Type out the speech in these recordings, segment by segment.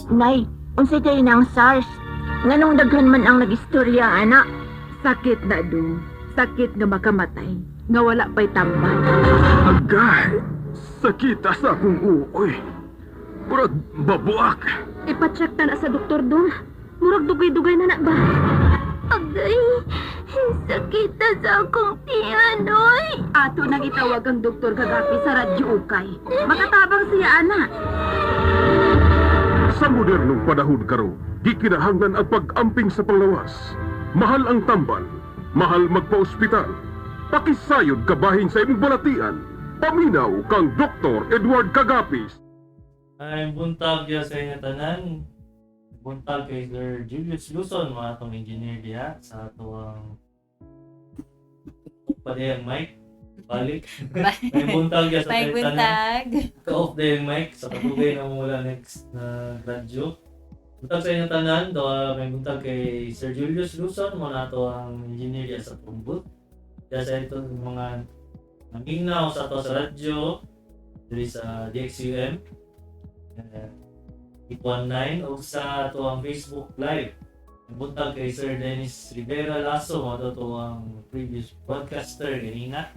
Nay, unsay kay nang SARS? Nganong daghan man ang nagistorya ana? Sakit na do. Sakit nga makamatay. Nga wala pa'y tambal. Agay! Sakita sa akong uoy. Murag babuak. Ipacheck ta na sa doktor dong. Murag dugay-dugay na na ba? Agay, sakita sa akong tiyan, oy. Ato nang itawag ang Doktor Kagapi sa Radyo Ukay. Makatabang siya, ana. Sa modernong panahon karon, gikinahanglan ang pag-amping sa panglawas. Mahal ang tambal, mahal magpa-ospital. Pakisayod kabahin sa imong balatian. Paminaw kang Dr. Edward Kagapis. Ay, buntag diya sa inyo tanan. Buntag kay Sir Julius Luzon, mga atong engineer diha sa atuang padayang mic. Balik. May buntag diya sa May tanan. buntag. Ka-off na yung mic sa katugay na mula next na radyo. Buntag sa inyo tanan, do may buntag kay Sir Julius Luzon, mga ato ang engineer diya sa atong booth. Diya sa itong mga nangingnaw sa ato sa radyo, diri sa DXUM 819 o sa ato ang Facebook Live. May buntag kay Sir Dennis Rivera Lasso, mga to ang previous broadcaster ganina.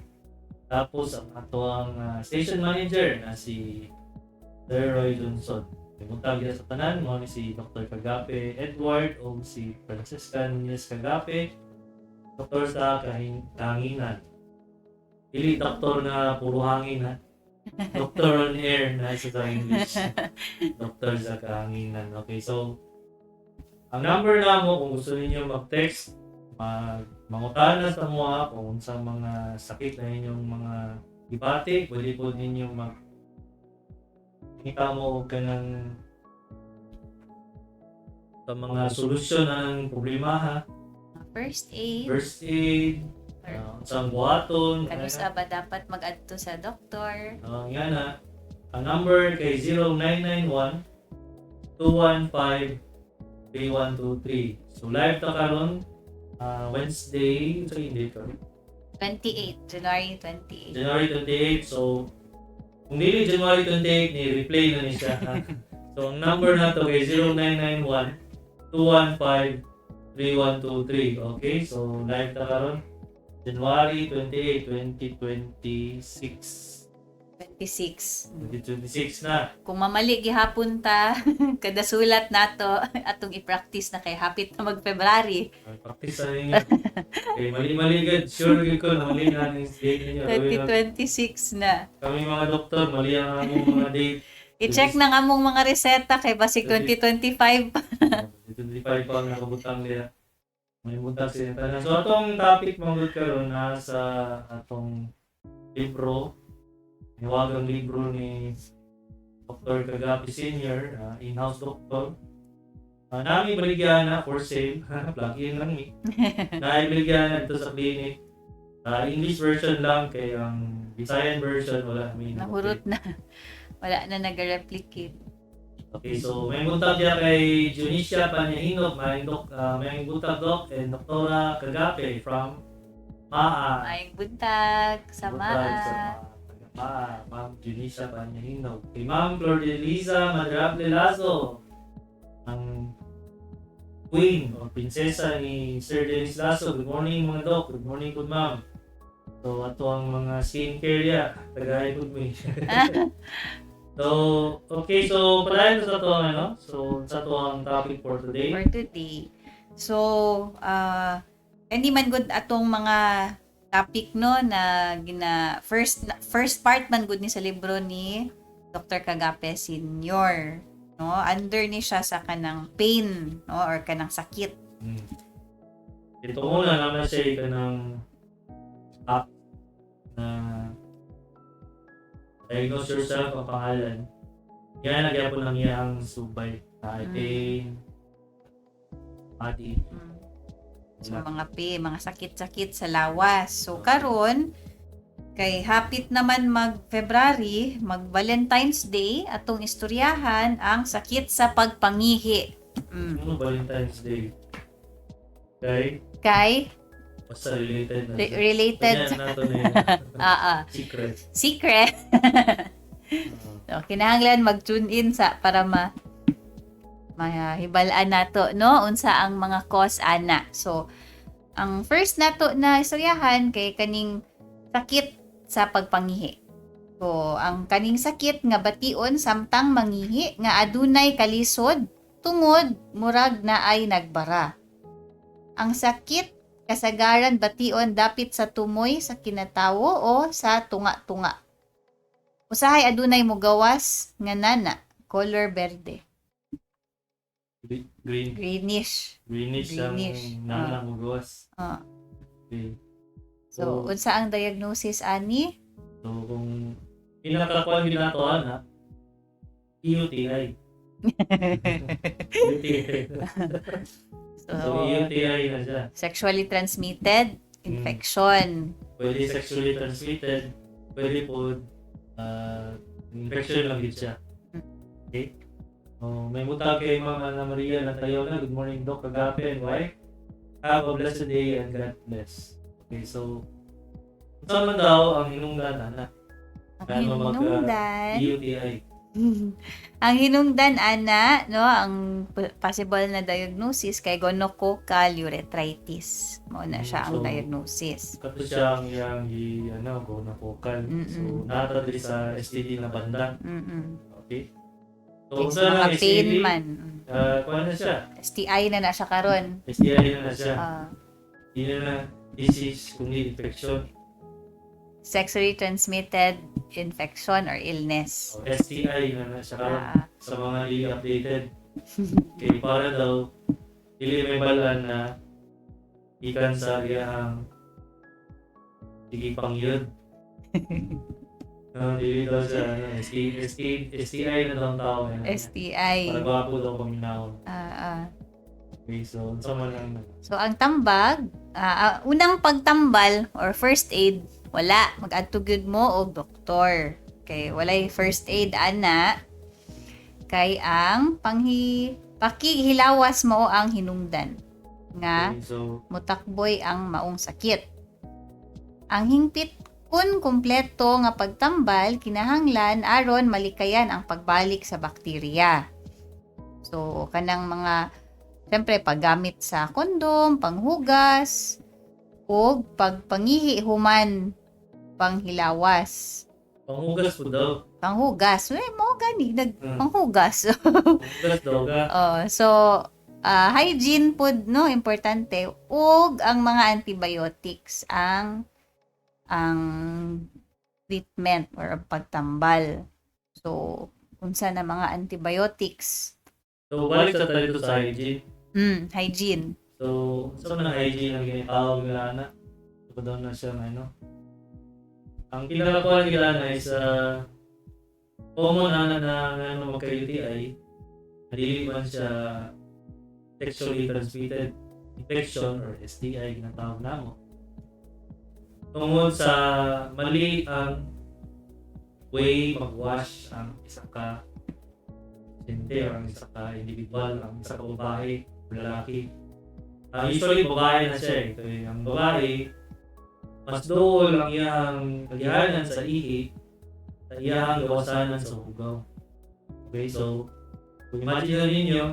Tapos ang ato ang station manager na si Sir Roy Johnson. May buntag sa tanan, mo ni si Dr. Kagape Edward o si Francisca Nunez Kagape, doktor sa kahanginan. Dili doktor na puro hangin ha. Doctor on air na isa sa English. Doktor sa kahanginan. Okay, so ang number na mo kung gusto ninyo mag-text, mangutana sa mga kung unsang mga sakit na inyong mga gibati, pwede po ninyo mag kita mo og kanang sa mga solusyon ng problema ha. First aid. First aid, Or unsang buhaton, kanus-a ba dapat mag-adto sa doktor. Ang yan na. Ang number kay 0991 215 3123. So live ta karon Wednesday, so hindi ka. 28, January 28. January 28. So kung dili January 28 ni replay na ni siya. Ha? So ang number nato kay 0991 215 3123. Okay? So live ta karon January 28, 2026. 26. 2026 na. Kung mamali gihapon ta, kada sulat nato atong i-practice na kay hapit na mag-February. Ay, practice na ninyo. Okay, mali-mali gud. Sure gud ko na mali na ang date ninyo. 2026 na. Kami mga doktor, mali ang among mga date. I-check na ang among mga reseta kay basig 2025 pa. 2025 pa ang nakabutang nila. May butang sila tanan. So atong topic mga gud karon na sa atong libro, hiwagang libro ni Dr. Kagapi Sr., in-house doctor. Nami baligyan na for sale. Plug in lang ni. Naibaligyan na dito sa clinic. English version lang kay ang Visayan version wala may Nahurot na. Wala na nag-replicate. Okay, so may buntag diya kay Junisia Panyahinog, may dok, may buntag doc and Doktora Kagape from Maa. Maayong buntag sa Buntag sa Maa. Maa, Ma'am Junisia Panyahinog. Kay Ma'am Flordeliza Madrable Lazo, ang queen o prinsesa ni Sir Dennis Lazo. Good morning mga doc, good morning good ma'am. So ato ang mga skincare ya, tagay pud mi. So, okay, so padayon sa ato ang ano? So, sa ato ang topic for today. For today. So, hindi man good atong mga topic no na gina first first part man good ni sa libro ni Dr. Kagape Senior, no? Under ni siya sa kanang pain, no, or kanang sakit. Ito muna naman siya kanang app na Diagnose Yourself ang pangalan. Yan nagyapon lang iyang subay na pain, body. So mga P, mga sakit-sakit sa lawas. So karon kay hapit naman mag February, mag Valentine's Day, atong istoryahan ang sakit sa pagpangihi. Ano Valentine's Day? Okay? Kay Basta related na. Related Ganyan nato na yun. Ah. Secret. Secret. So, kinahanglan mag-tune in sa para ma Mahibalaan nato, no, unsa ang mga cause ana. So ang first nato na istoryahan kay kaning sakit sa pagpangihi. So ang kaning sakit nga bation samtang mangihi nga adunay kalisod tungod murag na ay nagbara. Ang sakit kasagaran bation dapit sa tumoy sa kinatawo o sa tunga-tunga. Usahay adunay mogawas nga nana, color berde, Green. Greenish. Greenish ang Greenish. nana mo gawas. Okay. So, unsa ang diagnosis ani? So, kung pinakakuan gid nato ana, UTI. UTI. So, So, UTI na siya. sexually transmitted infection. Pwede sexually transmitted, pwede po infection lang din siya. Okay? Oh, may mutag kay Ma'am Ana Maria Lantayo na. Good morning, Doc Agape and wife. Have a blessed day and God bless. Okay, so unsa man daw ang hinungdan ana? Ang Ano mag, hinungdan. UTI. Ang hinungdan ana, no, ang possible na diagnosis kay gonococcal urethritis. Mao na siya ang So, diagnosis. Kato siya ang iyang gi ano gonococcal. So nata diri sa STD na banda. Okay? So Okay, unsa mga na ang pain STD? man. Kuha na siya. STI na na siya karon. STI na na siya. Di na na disease kundi infection. Sexually transmitted infection or illness. So, STI na na siya karon sa mga di updated. Kay para daw dili may balaan na ikan sa iyang sige pangyud. No, dili daw siya ano, ST, ST, STI na daw ang tawag na. STI. Para gwapo daw paminawon. Okay, so unsa man ang So ang tambag, unang pagtambal or first aid, wala, mag-adto gyud mo og doktor. Kay walay first aid ana kay ang panghi pakihilawas mo ang hinungdan nga Okay, so mutakboy ang maong sakit. Ang hingpit kun kumpleto nga pagtambal kinahanglan aron malikayan ang pagbalik sa bakterya. So kanang mga syempre paggamit sa kondom, panghugas ug pagpangihi human panghilawas. Panghugas po daw. Panghugas. Eh, mo gani nag panghugas. Panghugas daw ka. Oh, so hygiene pod, no, importante ug ang mga antibiotics ang treatment or ang pagtambal. So unsa na mga antibiotics? So balik sa tayo dito sa hygiene. Hygiene. So unsa man ang hygiene ang ginatawag nila ana? So daw na siya ano. Ang pinakakuha nila na is common ana na ano magka-UTI, dili man siya sexually transmitted infection or STI ginatawag namo. Tungod sa mali ang way mag-wash ang isa ka pasyente or ang isa ka individual, ang isa ka babae o lalaki. Usually babae na siya eh. Kaya ang babae, mas dool ang iyang kagihanan sa ihi sa iyang gawasanan sa hugaw. Okay, so kung imagine na ninyo,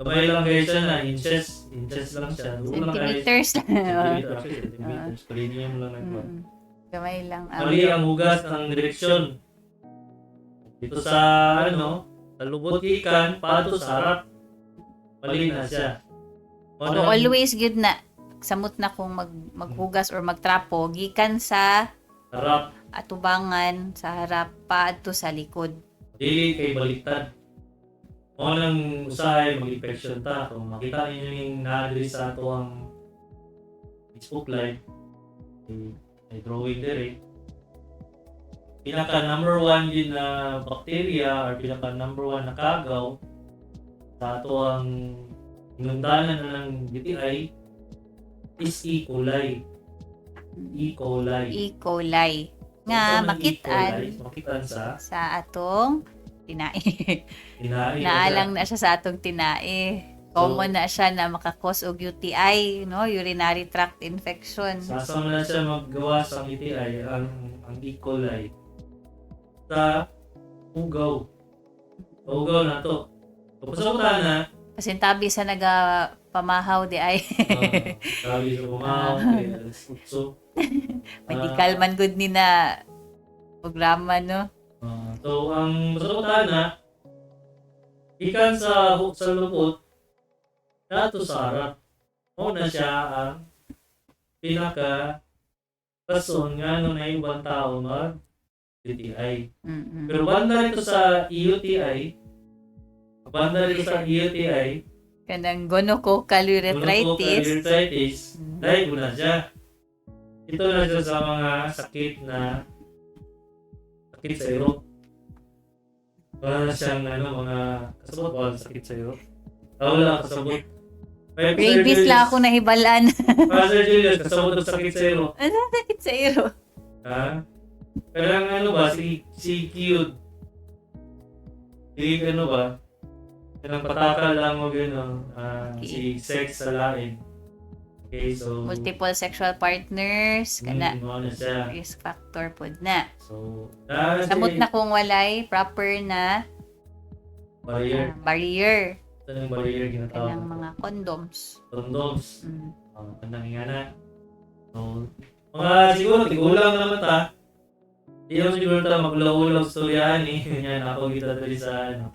kamay lang kayo siya na inches, inches lang siya. Doon lang kayo. Centimeters lang. Centimeter, actually, centimeters. Premium lang nagkuha. Gamay lang ang Mali ang hugas ng direksyon. Dito sa ano, sa lubot ikan, pato sa harap. Mali na siya. So always good na samot na kung maghugas or magtrapo gikan sa Harap. atubangan sa harap paadto sa likod. Dili kay baliktad. Mao nang usahay mag-infection ta kung makita ninyo ning naa diri sa ato ang Facebook Live ay drawing diri. Pinaka number 1 yun na bacteria or pinaka number 1 na kagaw sa ato ang hinungdanan na ng UTI is E. coli. E. coli. E. coli. Nga So, sa makitaan E. coli, makitaan sa sa atong tinae. tinae. Naalang na siya sa atong tinae. Common na siya na makakos og UTI, no, urinary tract infection. Sasama na siya maggawa sa UTI, ang E. coli sa hugaw. Kaugaw na to. So, pasabutan na, Pasintabi sa nagapamahaw di ay. Sabi sa bumaw, kay alas 8. Medical man good ni na programa, no? So, ang pasabutan na, ikan sa lupot, nato sa harap. Mao na siya ang pinaka rason nga no na ibang tao mag UTI. Pero banda rito sa EUTI, banda rito sa EUTI, Kanang gonococcal urethritis. Urethritis, dahil mo na siya. Ito na siya sa mga sakit na sakit sa iro. Wala na siyang ano, mga kasabot ba ang sakit sa iro? Ah, wala kasabot. May Rabies lang ako nahibalan. Pastor Julius, kasabot ang sakit sa iro. Ano sakit sa iro? Ha? Kailangan ano ba, si cute. Si ano ba? Kanang pataka lang o gano'n. Si sex sa lain. Okay, so... Multiple sexual partners, kana mao na siya. Risk factor pod na. So, Samot na kung walay proper na Barrier. Barrier. Ito ng barrier ginatawag. Kanang mga condoms. Condoms. Kanang nga na. So, mga siguro, tigulang naman ta. Di naman siguro ta magulaw-ulaw storyahan eh. Yan, ako kita dali sa ano.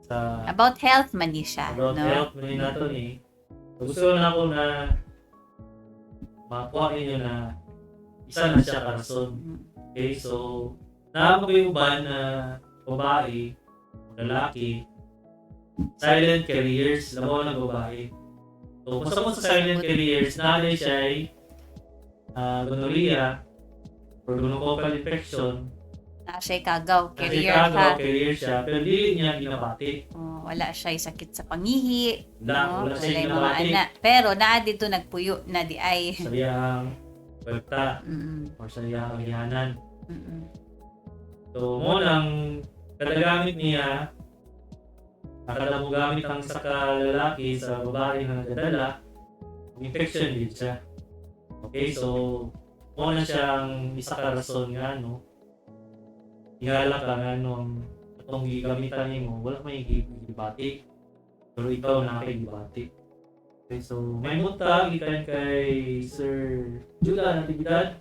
Sa About health man ni siya, about no? health man nato ni. So, gusto na ako na makuha ninyo na isa na siya karason. Okay, so naamo ba na babae o lalaki silent carriers, labaw ng babae. So, kung sa sa silent carriers, naanay siya ay gonorrhea or gonococcal infection. Na siya kagaw, Kasi carrier kagaw, siya. carrier siya, pero dili niya ginabati. Oh, wala siya sakit sa pangihi, Wala, no? wala siya Wala yung mga ginabati. anak. Pero naa dito nagpuyo na di ay. Sa iyang kwarta or sa iyang agihanan. So, mo nang kadagamit niya, kada mo gamit ang sa lalaki sa babae nga nagadala, infection din siya. Okay, so mo na siyang isa ka rason nga no. Ingala ka nga no ang atong gigamitan nimo, wala may gibati. Pero ikaw na kay gibati. Okay, so may buntag gikan kay Sir Judah Natividad.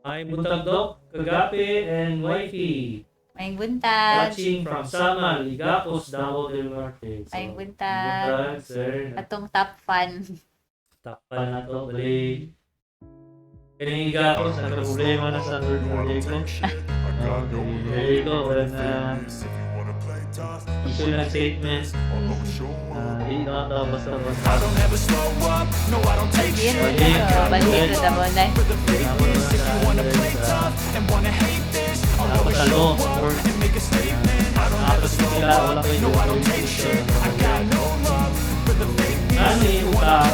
Ay buntag Doc, Kagape and Wifey. May buntag. Watching from Samal, Igapos, Davao del Norte. So, Ay buntag. Buntag, sir. Atong top fan. Takpan na to. Bali. Kining Igapos, nagka-problema na sa Rodrigo. Rodrigo, wala na. Issue ng statement. Di na ito, basta-basta. Balhin, balhin na mo na. Nakapasalo. Or, nakapasalo. Wala kayo. Ano yung tao?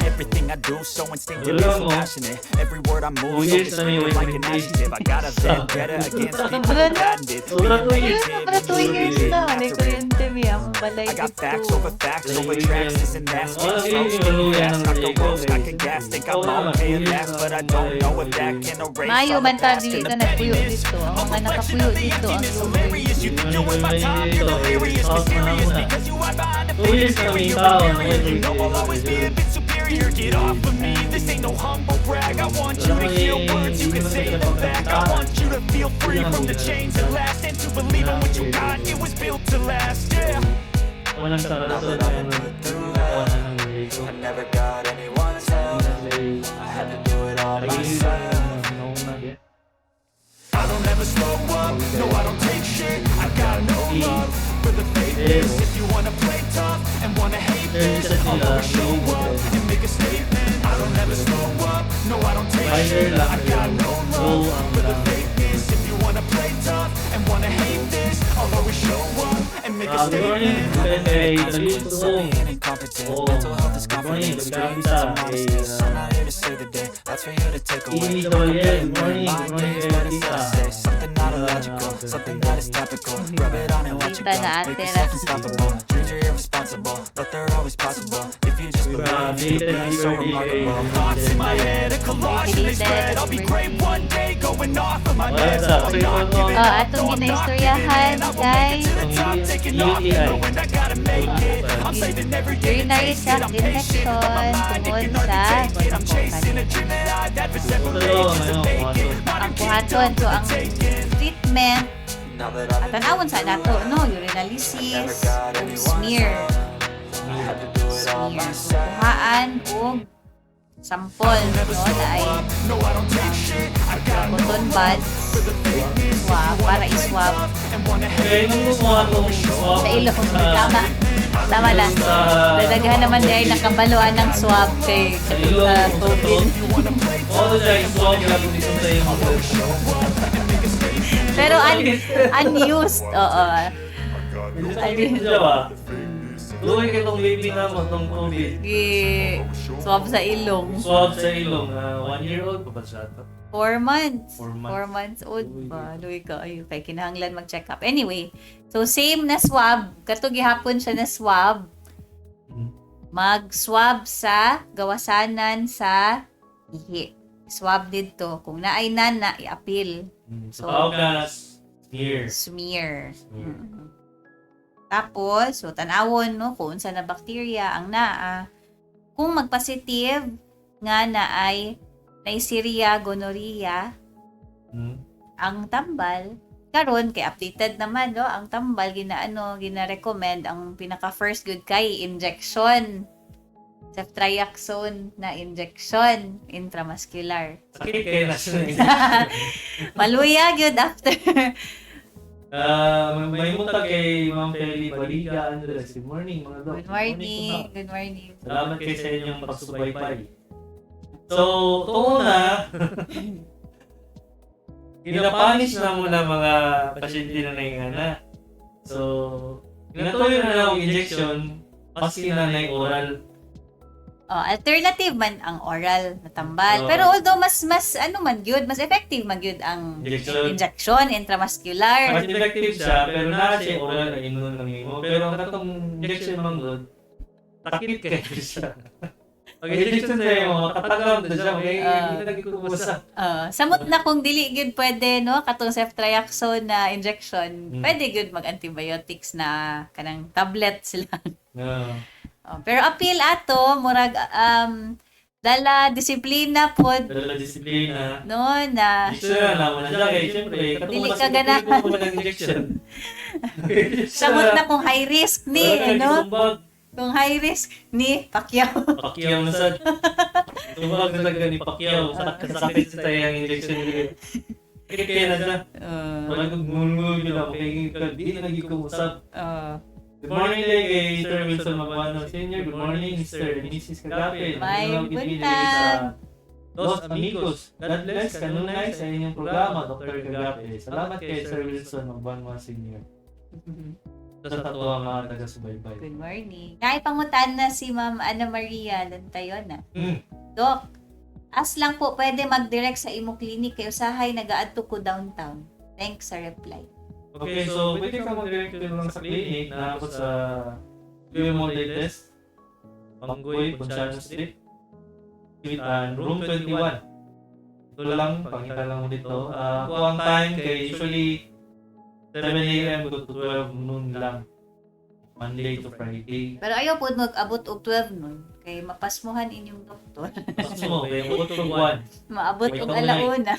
Everything I do so instinctive Wala and so mo. passionate. Every word I move 2 so years na may descriptive like an wait. adjective. I got a vendetta against people Sobra who na. patented Sobra being 2 years. negative Para when 2 you years should be na. Walay after it. kuryente mi. Akong balay I got dito. facts over facts over tracks, this and that. Wala Speak kayo slow, yung speak maluya fast. ng I can Rodrigo, roast, I guys. can gas. Think I'm Oo naman, okay 2 at years last, na but I ang don't know if Rodrigo. that can erase Mayo all the man ta past dili and ta the nagpuyo pettiness. dito. Ang A mga reflection nakapuyo of the dito ang emptiness, luoy. hilarious. You think you're worth my time, you're delirious, mysterious because you hide behind a 2 fake years na may exterior. tao. Inferior. You know I'll always be a bit superior. Get off of me, this ain't no humble brag. I want you to hear words, you can say them back. I want you to feel free from the chains at last and to believe in what you got. It was built to last, yeah. Walang sa rason na yung wala ng Rodrigo. I never got anyone's help. I had to do it all myself. I don't ever slow up, no I don't take shit. I got no love for the fakeness. If you wanna play tough and wanna hate this, I'll always show up and make a statement. I don't ever slow up, no I don't take shit. I got no love for the fakeness. If you wanna play tough and wanna hate this, I'll always show up and make a Good morning, statement. kay Consequence David of Tuong. being incompetent. Oh, Mental health is good morning, confidence, good dreams morning, and some modestness. kay, I'm not here to save the day, that's for you to take away. Ini Cavalier, good morning, My good morning days, kay but instead I Tita. say something not illogical, something that is topical. Rub it on and watch it Kita go. na, Make ate, yourself na. unstoppable. Dreams are irresponsible, but they're always possible. If you just believe, you can be so remarkable. Thoughts in my head, a collage and they spread. I'll be great one day, going off of my Wala meds. sa I'm not giving Oh, up, atong no, I'm not giving ginaistoryahan in. I will make it kay to the top, taking off UTI. knowing I gotta make it. I'm saving every day to Urinary taste it. tract I'm patient, but my infection mind, it tungod can sa hardly take it. I'm chasing a dream that I've had for several Ito, ages. ano, A vacant Ang modern buhaton. kingdom So for the ang taking. treatment, Now that I've been tanawon sa nato, no, urinalysis ug smear. I had to do it all Smear. So, myself. kuhaan og sample, no, na ay No, I don't take shit. I got no cotton buds, swab, para iswab Okay, nung gumawa tong swab sa ilong. Tama. Tama na. Sa Dadaghan naman dahil nakabaluan ng swab kay sa ilong, sa sa COVID. throat. Oo, siya, swab lang dito sa imong. Pero unused, oo. Sakit siya ba? Duhay ka tong baby na mo, tong COVID. Gi swab sa ilong. Swab sa ilong, 1 year old pa ba siya? 4 months. 4 months. 4 months old Uy. ba? Luy ka. Ay, kay kinahanglan mag-check up. Anyway, so same na swab. Kato gihapon siya na swab. Mag-swab sa gawasanan sa ihi. Swab dito. Kung naay nana, i-apil. So, tawag na smear. Smear. Smear. Tapos, so tanawon no kung unsa na bacteria ang naa. Kung magpositive nga na ay Neisseria gonorrhea ang tambal karon kay updated naman no ang tambal ginaano gina-recommend ang pinaka first good kay injection, ceftriaxone na injection intramuscular. Sakit kayo na siya. Maluya gyud after. May munta kay Ma'am Feli Baliga Andres. Good morning, mga dok. Good morning, good morning. Salamat kayo sa inyong pagsubaybay. So, tuo na, ginapunish na muna mga pasyente na naingana. So, ginatuyo na lang ang injection, maski na na oral. Oh, alternative man ang oral na tambal. Oo. Pero although mas mas ano man gyud, mas effective man gyud ang Injection. injection intramuscular. Mas effective siya, pero naa siya oral na inon lang nimo. Pero ang katong injection man gud, sakit kayo siya. Pag injection sa imo, makatagam na siya, kaya hindi na kumasa. Samot na kung dili gyud pwede no katong ceftriaxone na injection, pwede gyud mag-antibiotics na kanang tablets lang. No. Oh, pero appeal ato murag dala disiplina pod Dala disiplina. no na Injection na lang mo na siya kay siyempre katong Dili mas ka ganahan. effective mo ng injection. Samot na kung high risk ni Wala ano sumbag. kung high risk ni Pacquiao. Pacquiao na sad. Sumbag na sad ni Pacquiao. Sakit sakit sa tayo ang injection dili. Kaya kaya na siya. Wala kong ngulngul yun ako. Kaya ka, di na naging kumusap. Good morning, day kay Sir Wilson Magwano Sr. Good morning, Sir and Mrs. Kagape. May Nandito lang kami buntag. sa Los Amigos. God bless kanunay sa inyong programa, Dr. Kagape. Salamat kay Sir Wilson Magbanwa Sr. Sa tatuang mga taga-subaybay. Good morning. Naipangutan na si Ma'am Ana Maria Lantayona. Doc, as lang po pwede mag-direct sa imo clinic kay usahay nagaadto ko downtown. Thanks sa reply. Okay, so pwede ka mag-direct lang sa clinic na ako sa QMO Test, Panggoy, Ponciano Street, Suite, room 21. Ito lang, pangita lang mo dito. Kung ang time kay usually 7 a.m. to 12 noon lang. Monday to Friday. Pero ayaw po mag-abot og 12 nun kay mapasmuhan inyong doktor. Tapos mo, kaya mo to 1. Maabot May og kaunay. alauna.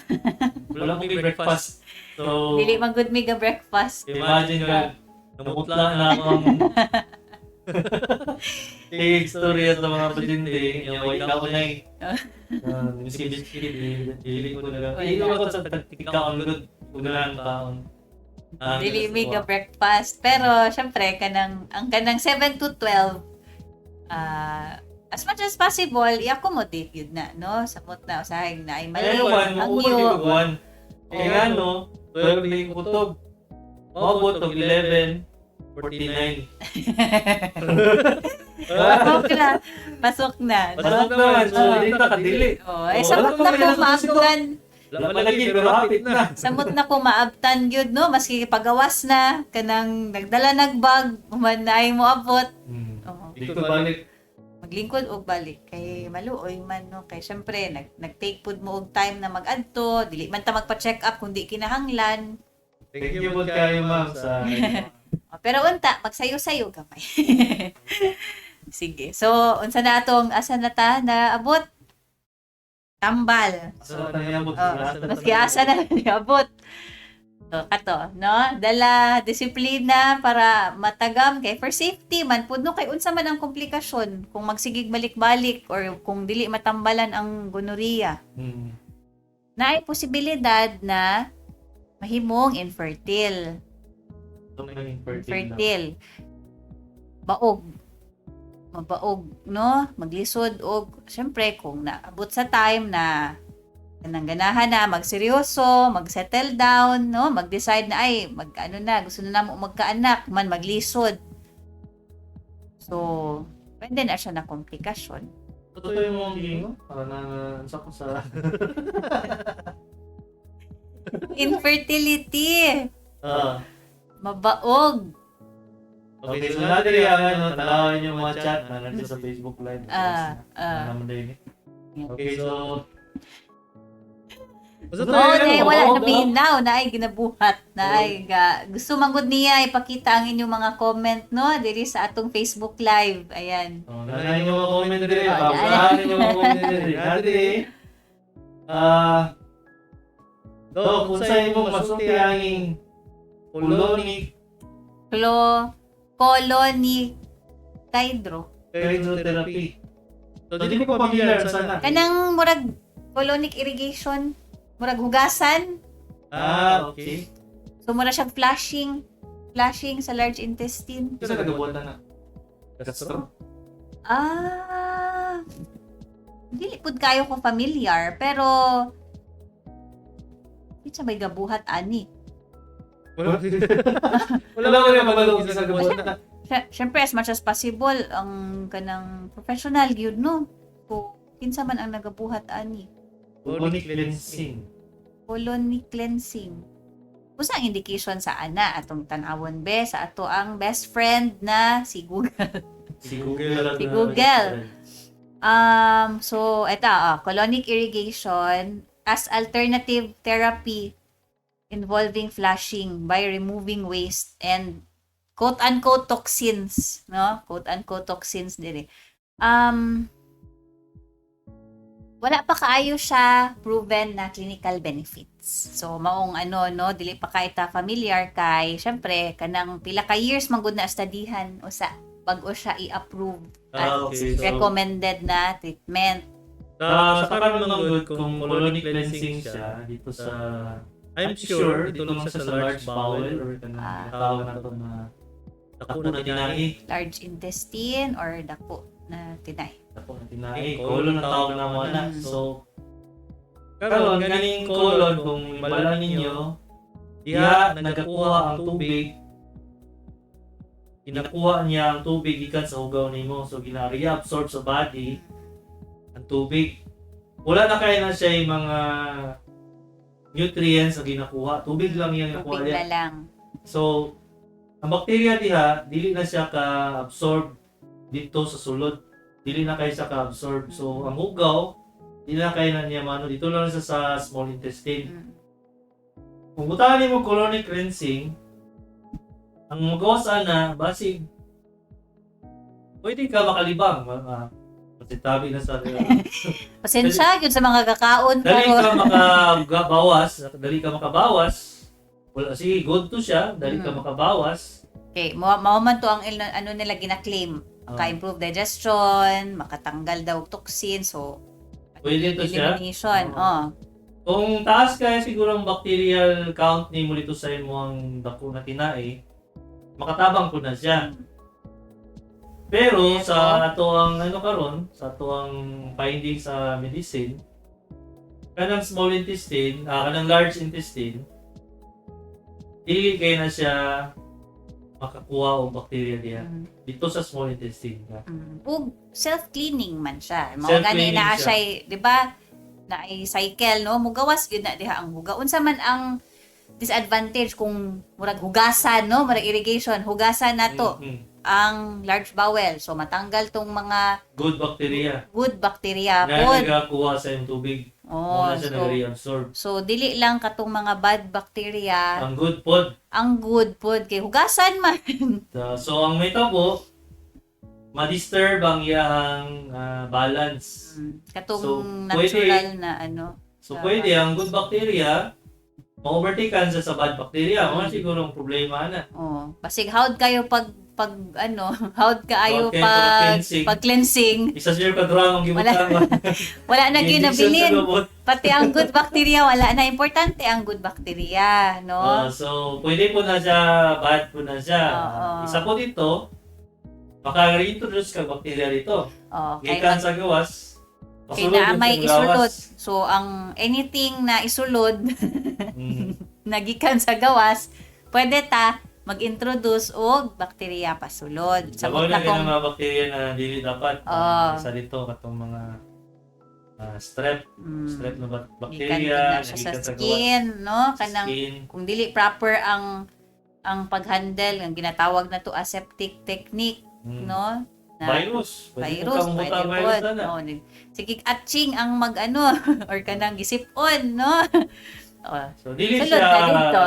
Wala mong breakfast. So, Dili man gud mi ga breakfast. imagine ka, namutla na ako ang istorya sa mga pasyente, yung way ka ko na eh. Miski biscuit, dili ko na lang. Wala. Iyo ako sa ikaon good, kung na lang kaon. Dili mi ga breakfast. Pero syempre kanang ang kanang 7 to 12 as much as possible i-accommodate yun na no samot na usahay na ay mali. Ay, one, Ang mo iyo. ko one. Kaya nga no, 12 na yung kutob. Maabot og 11:49. Pasok na. Pasok na. No? Pasok naman, so dili ta kadili. Oh, eh, Oh, samot wala na pa kung may nasa maabgan. Wala pa lagi, pero hapit na. Samot na ko maabtan gyud, no, maski pagawas na kanang nagdala nagbag human na ay mo abot. Oo. Dito balik. Maglingkod og balik kay maluoy man, no, kay syempre nag-take pud mo og time na mag-adto, dili man ta magpa-check up kung di kinahanglan. Thank you po kayo, ma'am, sa O, pero unta magsayo-sayo gamay. Sige. So unsa na atong asa na ta naabot? Tambal. Sa tanayabot. Oh, maski asa na niabot. So, kato, no? Dala disiplina para matagam kay for safety man pud, no, kay unsa man ang komplikasyon kung magsigig balik-balik or kung dili matambalan ang gonorrhea. Naay posibilidad na mahimong infertile. Infertile. Infertile. Baog. Mabaog, no? Maglisod og syempre kung naabot sa time na kanang ganahan na magseryoso, mag-settle down, no? Mag-decide na ay mag ano na, gusto na namo magkaanak, man maglisod. So, pwede na siya na komplikasyon. Totoo yung mga giingon? Para na sa ko sa Infertility, mabaog. Okay, so natin yung ano, tanawin yung mga chat na nandito sa Facebook Live. Naman din eh. Okay, so Basta Oo, tayo, na ano, wala oo, na binaw, na ay ginabuhat, na ay ga, gusto manggod niya ipakita ang inyong mga comment, no, diri sa atong Facebook Live. Ayan. Oh, nanay yung mga comment diri, Oh, babasahan ninyo mga comment diri. Dati Dok, unsay imong masulti anging colonic Colonic hydro. hydrotherapy? So, dili ko familiar sana. Kanang murag colonic irrigation, murag hugasan. Ah, okay. So mura siyang flushing, flushing sa large intestine. Kasi nagabutan na. Gastro? Ah, dili pud kayo ko familiar, pero di siya may gabuhat ani. Wala Wala wala ko wala rin mabalong sa gabutan na. Siyempre, as much as possible, ang kanang professional gyud, no? So, kinsa man ang nagabuhat ani. Colonic cleansing. Colonic cleansing. Usa ang indication sa ana atong tan-awon be sa ato ang best friend na si Google. Si Google. Si Google. So eto, colonic irrigation as alternative therapy involving flushing by removing waste and quote-unquote toxins, no? Quote-unquote toxins dire. Wala pa kaayo siya proven na clinical benefits. So maong ano, no, dili pa kay ta familiar kay syempre kanang pila ka years man gud na studyhan usa bag-o siya i-approve Ah, okay. So, recommended na treatment. Sa karon man good kung colonic cleansing siya dito sa I'm sure dito lang siya sa large bowel or kanang tawag na to na dako na tinai. Large intestine or dako na tinay. Dako na tinai. Colon na tawag na mo na. So, Karon karon ganing colon kung bala ninyo diha nagakuha ang tubig, ginakuha niya ang tubig gikan sa hugaw nimo, so gina-reabsorb sa body ang tubig. Wala na kaya na siya yung mga nutrients na ginakuha, tubig lang yung nakuha Tubig niya. na lang. So ang bakterya diha dili na siya ka-absorb dito sa sulod, dili na kay siya ka-absorb. So ang hugaw dili na kay na niya mano, dito lang siya sa small intestine. Kung butangan nimo colonic cleansing, ang magawas ana, basig pwede ka makalibang, masitabi na sa Pasensya gyud sa mga kakaon dali ka karon. makabawas, dali ka makabawas. Wala, sige, good to siya, dali ka makabawas. Okay, mao man to ang ano nila gina-claim. Maka-improve digestion, makatanggal daw toxin, so Pwede to siya. elimination. Oo. Oh. Kung taas kaya siguro ang bacterial count ni mo dito sa imong dako na tinai, makatabang po na siya. Pero sa ato ang ano karon, sa ato ang finding sa medicine, kanang small intestine, kanang large intestine, dili kay na siya makakuha og bacteria diha dito sa small intestine. Ug self-cleaning man siya. Mao gani Self-cleaning naa siya. siya, di ba? na ay cycle, no, mugawas gyud na diha ang huga. Unsa man ang disadvantage kung murag hugasan, no, murag irrigation, hugasan nato ang large bowel. So matanggal tong mga Good bacteria. good bacteria Na pod. nagakuha sa imong tubig. Oh, Muna siya so, nag-reabsorb. so dili lang katong mga bad bacteria, Ang good pod. ang good pod kay hugasan man. So ang may tabo, ma-disturb ang iyang balance. Katong So, natural na ano. So Tama. pwede ang good bacteria ma-overtaken sa bad bacteria. Mo siguro ang problema na. Oh, basig howd kayo pag pag ano, howd kaayo Howd kayo pag pag-cleansing. pag cleansing. Isa siya ka drama ang gibutang. Wala na gyud nabilin. Injection sa lubot. Pati ang good bacteria wala na, importante ang good bacteria, no? So pwede po na siya, bad po na siya. Oo. Isa po dito, maka-reintroduce ka bacteria dito. Oh, kay Gikan sa gawas, kay pasulod naa yun may sa isulod. gawas. So ang anything na isulod nagikan sa gawas, pwede ta mag-introduce og bakterya pasulod. Sabaw Sabot na na kung mga bacteria na dili dapat. Oo. Isa dito katong mga strep, strep na gikan bacteria, na siya sa nagikan sa gawas. skin, no? Kanang Skin. kung dili proper ang pag-handle, ang ginatawag na to aseptic technique, no? Na Virus. Pwede virus, po kang pwede butang po. virus na na. No, sige, atching ang mag-ano, or kanang gisip-on, no? Oh, So, dili Sulod siya na dito.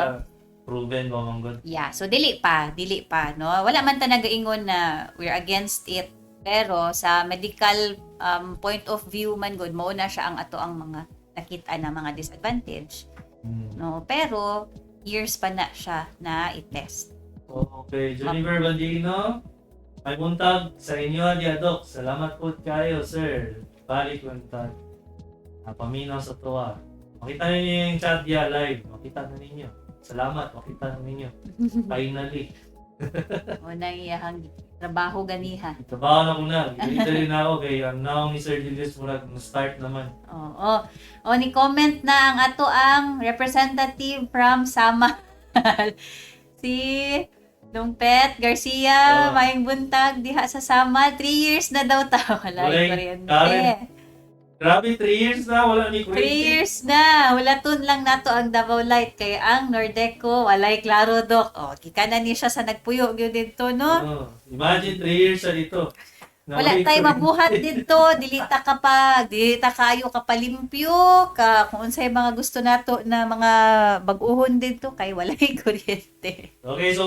proven ba man gud. Yeah, so dili pa, no? Wala man ta nagaingon na we're against it, pero sa medical point of view man gud, mao na siya ang ato ang mga nakita na mga disadvantage, no? Pero years pa na siya na i-test. Okay, Jennifer Bandino, may buntag sa inyo, diya Doc. Salamat po kayo, sir. Balik lang tag. Paminaw sa tuwa. Makita ninyo yung chat diya live. Makita na ninyo. Salamat, makita na ninyo. Finally. O nang iyahang trabaho ganiha. Trabaho na ko na. Literally na ako kay ang naong ni Sir Julius murag start naman. Oo. O ni comment na ang ato ang representative from Samal. Si Lumpet Garcia, Oo. maayong buntag diha sa Samal. 3 years na daw ta wala Walay kuryente. current. Grabe, 3 years na. Wala ni 3 kuryente. years na. Wala tun lang nato ang Davao Light kay ang Nordeco walay klaro dok. O gikanan ni siya sa nagpuyo gyud didto, no? Oo. Imagine, 3 years na dito. Na Wala walay tay kuryente. mabuhat didto, dili ta kapag, dili ta kayo kapalimpyo ka kung unsay mga gusto nato na mga bag-uhon didto kay walay kuryente. Okay, so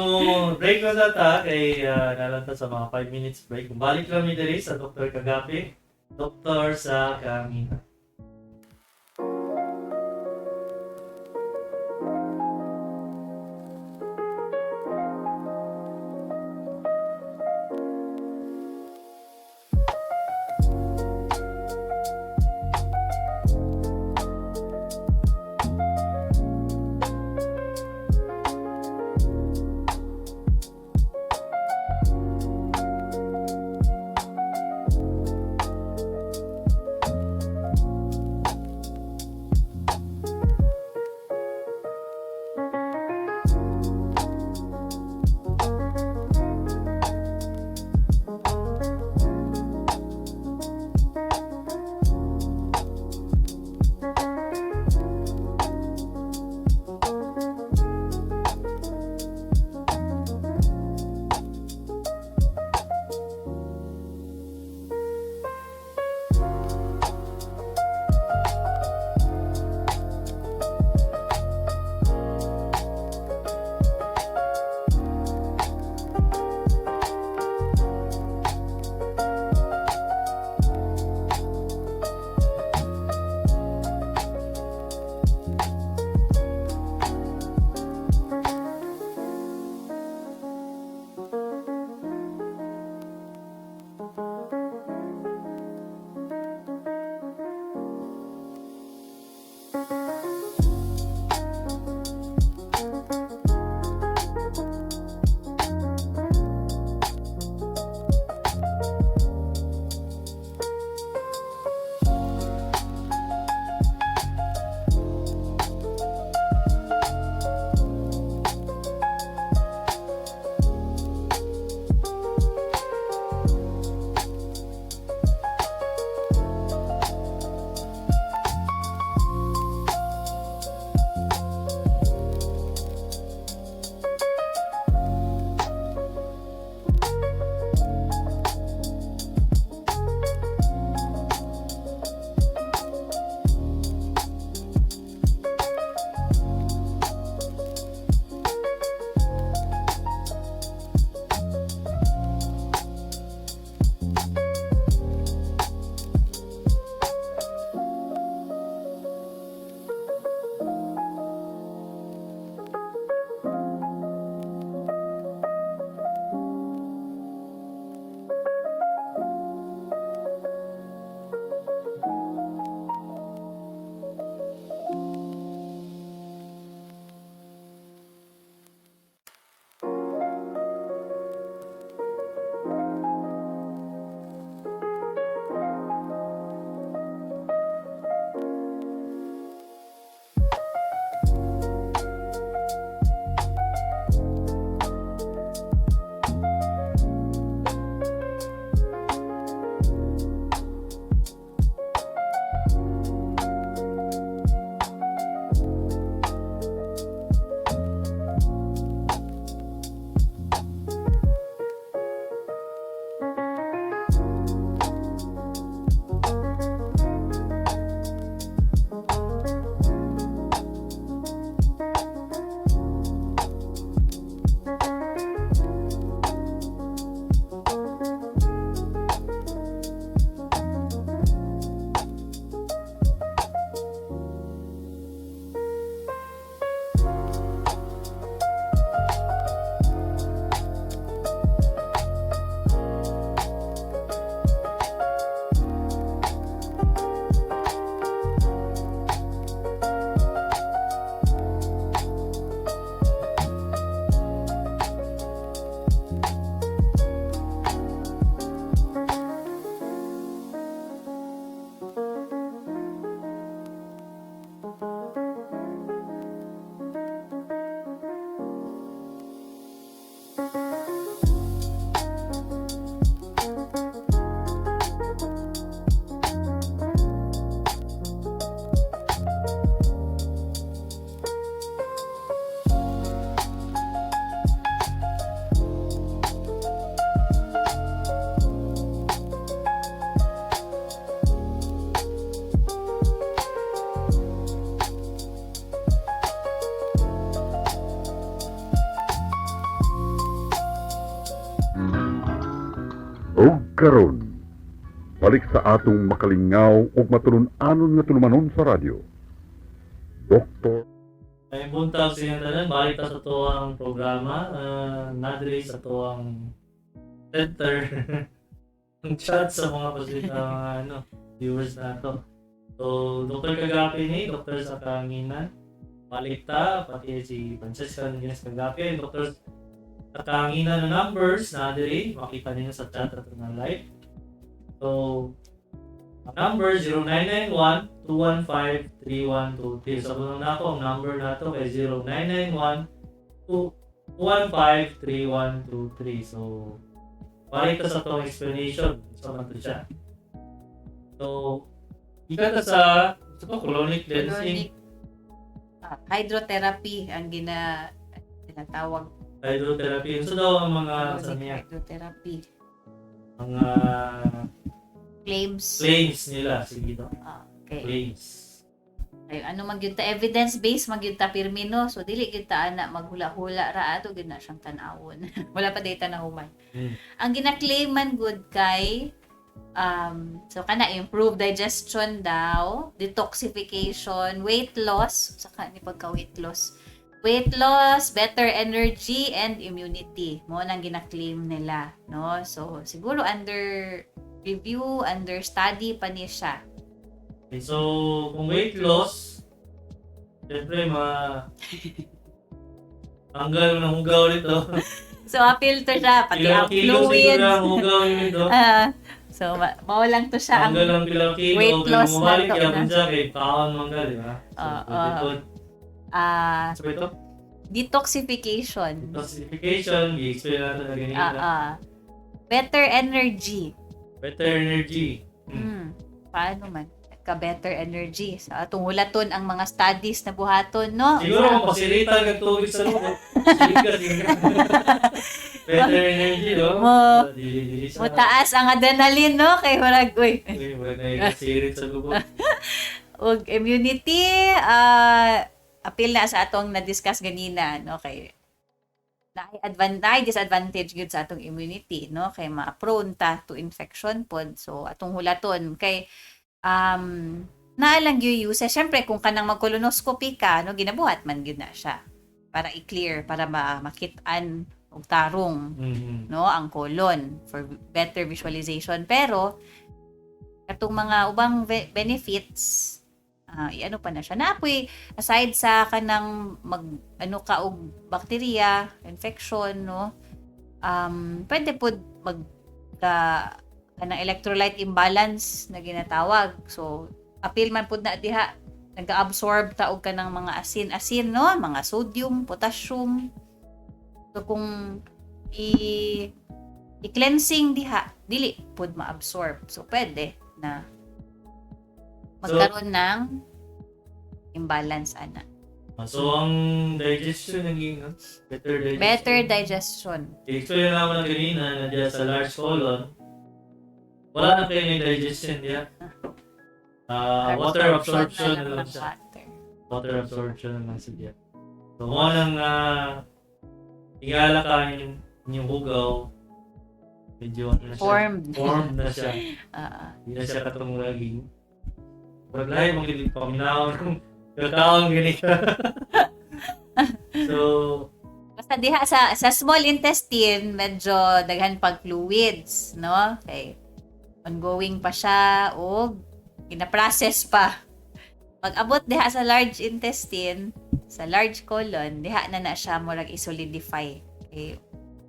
break na sa ta kay nalanta sa mga 5 minutes break. Balik lang mi diri sa Dr. Kagapi, Doktor sa Kamina. Karon, balik sa atong makalingaw ug matulun-anon nga tulumanon sa radyo. Dr. Ay buntag sa inyong tanan, balik ta sa tuwang programa, nadiri sa tuwang center. Ang chat sa mga pasit mga ano, viewers nato. So, Dr. Kagapi ni, Dr. sa Kanginan. Balik ta, pati si Francesca Nunez Kagapi, Dr. sa Kanginan na numbers nadiri, makita ninyo sa chat at ng live. So, ang number 0991-215-3123. Sa bunong na ako, ang number na to kay 0991-215-3123. So, balik ta sa tong explanation sa man to siya. So, ika ta sa ito pa, colonic cleansing, Colonic hydrotherapy ang ginatawag. Hydrotherapy. So daw ang mga sa Colonic niya, hydrotherapy. Mga Claims. Claims nila. Sige to. Okay. Claims. Ay, ano man gyud ta, evidence based man gyud ta pirmi, no? So dili gyud ta ana maghula-hula ra, ato gyud na siyang tan-awon. Wala pa data na human. Ang gina-claim man gud kay so kana improve digestion daw, detoxification, weight loss, saka ni pagka weight loss. Weight loss, better energy and immunity. Mo nang gina-claim nila, no? So siguro under review, under study pa ni siya. Okay, so, kung weight loss, syempre, ma tanggal mo ng hugaw nito. So, appeal to siya, pati Ilang ang kilo fluids. siguro ang hugaw nito. So, mao lang to siya ang Tanggal ang ilang kilo, weight pero loss na mumalik to kaya na. siya kay kaon man ka, di ba? So, pwede po. So, ito? Detoxification. Detoxification, i-explain natin na ganyan. Better energy. Better energy. Paano man? Ka-better energy. Sa atong hulaton ang mga studies na buhaton, no? Siguro kung pasilitan ng tubig sa loob. Sige ka, sige. Better energy, no? Dili, dili sa Mo taas ang adrenaline, no? Kay murag, uy. Uy, murag na sirit sa lubot. Ug immunity, appeal na sa atong na-discuss ganina, no? Kay naay advantage, disadvantage gyud sa atong immunity, no? Kay ma-prone ta to infection pod. So atong hulaton kay naa lang gyud use. Syempre kung kanang mag-colonoscopy ka, no, ginabuhat man gyud na siya para i-clear, para makit-an og tarong, no, ang colon for better visualization. Pero katong mga ubang benefits, i-ano pa na siya. Naapoy aside sa kanang mag ano ka og bacteria infection, no, pwede pod mag ka kanang electrolyte imbalance na ginatawag. So apil man pud na diha, nag-absorb ta og kanang mga asin-asin, no, mga sodium, potassium. So kung i-cleansing diha, dili pud ma-absorb. So pwede na magkaroon ng imbalance ana. So ang digestion naging, no? Better digestion. Better digestion. I-explain naman na kanina na diya sa large colon, wala na kayo ng digestion diya. Water absorption na lang ng siya. Water. Water absorption na lang siya diya. So, mo nang hingala ka yung hugaw, medyo ano na siya. Formed. Formed na siya. Ah. Hindi na siya katong laging. Wag lahi mong gilid paminaw ng kakaon gani ka. So, Basta diha sa small intestine, medyo daghan pag fluids, no? Okay. Ongoing pa siya o gina-process pa. Pag abot diha sa large intestine, sa large colon, diha na na siya murag i-solidify. Okay.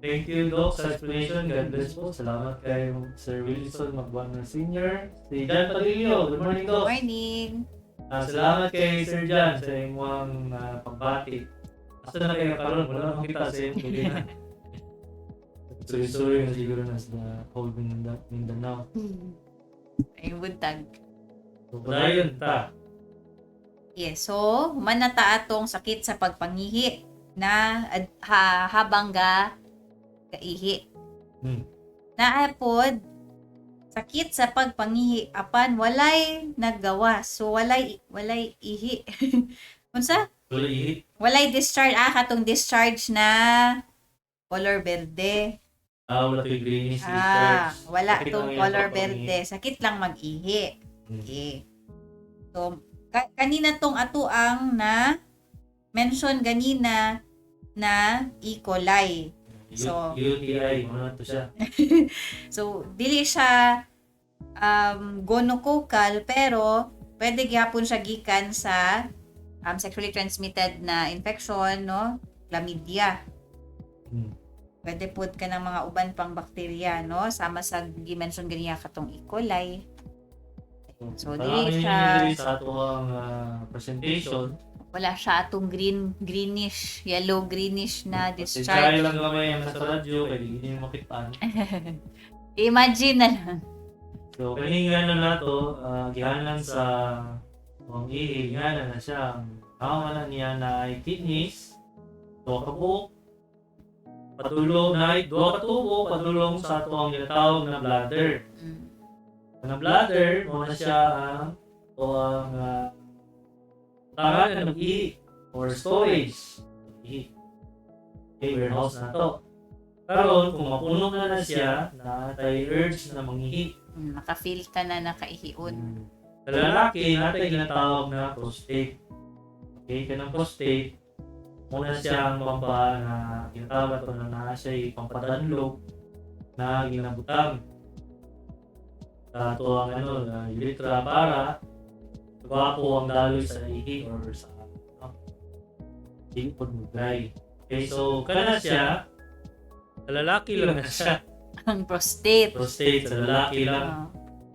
Thank you, Doc, sa explanation. God bless po. Salamat kay Sir Wilson Magbuano Sr. Si John Padillo. Good morning, Doc. Good morning. Salamat kay Sir John sa imong pagbati. Asa na kayo karon? Wala akong kita sa imong na. Sorry, sorry na siguro na sa whole Mindanao. Ay, buntag. So, padayon ta. Yes, so human na ta atong sakit sa pagpangihi na habang ga kaihi. Naa pod sakit sa pagpangihi apan walay naggawas. So walay ihi. Unsa? Walay ihi. Walay discharge, katong discharge na color berde. Ah, wala to'y greenish Ah, discharge. wala Sakit tong lang yung color pagka-umihi. berde. Sakit lang mag-ihi. Okay. So, kanina tong ato ang na mention ganina na E. coli. UTI, muna to siya. So, dili siya gonococcal, pero pwede gyapon siya gikan sa sexually transmitted na infection, no? Chlamydia. Pwede pud ka ng mga uban pang bakterya, no? Sama sa gi-mention ganiya katong E. coli. So, Parang dili yun siya yung dili sa ato ang presentation. Wala siya atong green, greenish, yellow greenish na Discharge discharge. lang gamay ang nasa radyo, kaya di niyo makitaan. Imagine na lang. So, kaning ano na to, gihanan sa ang ihi, gihanan na siya. Ang tawag na niya na ay kidneys, duha ka buok, padulong na ay duha ka tubo, padulong sa ato ang ginatawag na bladder. Ang bladder, mo na siya ang o ang tangan ng ihi or storage. Ihi. Okay, warehouse na to. Karon, kung mapuno na na siya, na tay urge na mangihi. Maka-feel ta na nakaihion. Sa lalaki, natay ginatawag na prostate. Okay, kanang prostate, muna siya ang pampa na ginatawag ato na naa siya pampadanlog na ginabutang sa ato ang ano, na urethra para gwapo ang daloy sa ihi or sa ano, dili pod mo dry. Okay, so kana siya, sa lalaki lang na siya. Ang prostate. Prostate, sa lalaki lang.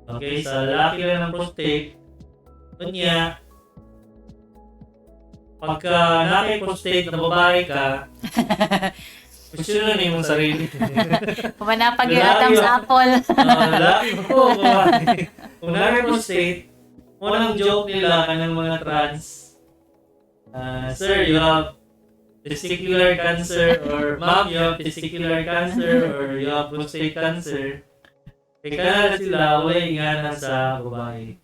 Okay, sa lalaki lang ng prostate, unya, pagka nakay prostate na babae ka, question na imong sarili. Pumanapag yung Adam's apple. Lalaki ko, babae. Kung nakay prostate, unang joke nila kanang mga trans, "Sir, you have testicular cancer," or "Ma'am, you have testicular cancer," or "You have prostate cancer." Kaya kana sila, walay ingana sa babae.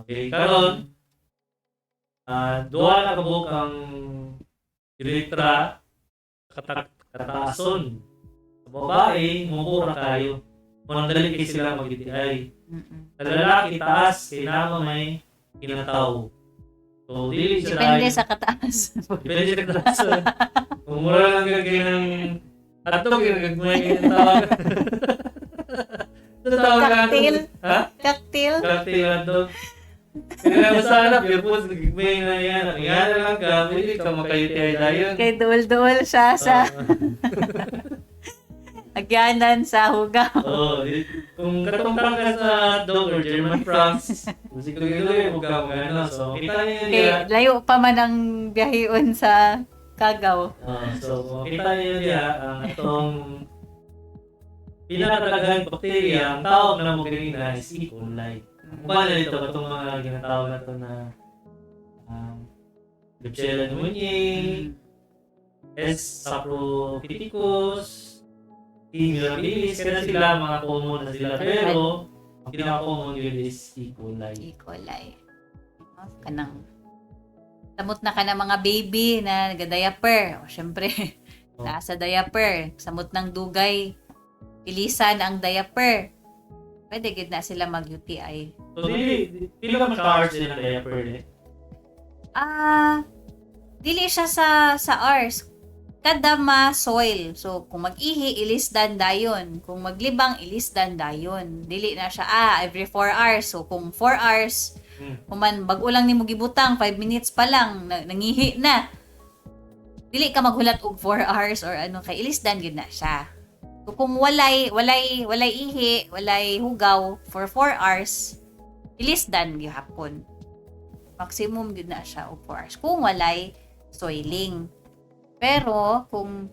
Okay, karon duha na kabuok ang urethra kataason. Sa babae, mubo ra kayo. Kung dali kay sila mag-UTI. Sa lalaki, taas, kay nama may kinataw. So, dili siya Depende dahil- sa kataas. Depende sa kataas. Kung mura lang kag ng hotdog, yung gagmay yung tawag. Ito tawag ka. Cocktail. Ha? Cocktail. Cocktail hotdog. Kaya masarap, yung po, gagmay na yan. Nga na lang ka, pwede ka maka-UTI dayon. Kay duol-duol siya sa agyanan sa hugaw. Oo, kung katungtang ka sa hotdog or German Franks, siguro mo ka mga ano. So, kita niyo Kay niya. layo pa man ang biyaheon sa Kagaw. So, makita niyo niya ang itong pinakatagagang bakterya, ang tawag na mo ganina is E. coli. Kung paano dito, itong mga ginatawag na ito na Klebsiella pneumoniae, S. saprophyticus, T. mirabilis, kaya sila mga common na sila. Pero, ang pinaka-common yun is E. coli. E. coli. No? Kanang samot na ka ng mga baby na naga-diaper. O, syempre, nasa diaper. Samot ng dugay. Ilisan ang diaper. Pwede gid na sila mag-UTI. So, dili, pila ka maka-hours din ang diaper eh? Dili siya sa hours. Kada ma-soil. So, kung mag-ihi, ilisdan dayon. Kung maglibang, ilisdan dayon. Dili na siya, every 4 hours. So, kung 4 hours, human, bag-o lang nimo gibutang, 5 minutes pa lang, nangihi na. Dili ka maghulat og 4 hours or ano, kay ilisdan gyud na siya. So, kung walay ihi, walay hugaw for 4 hours, ilisdan gyud. Maximum gyud na siya og 4 hours. Kung walay soiling. Pero kung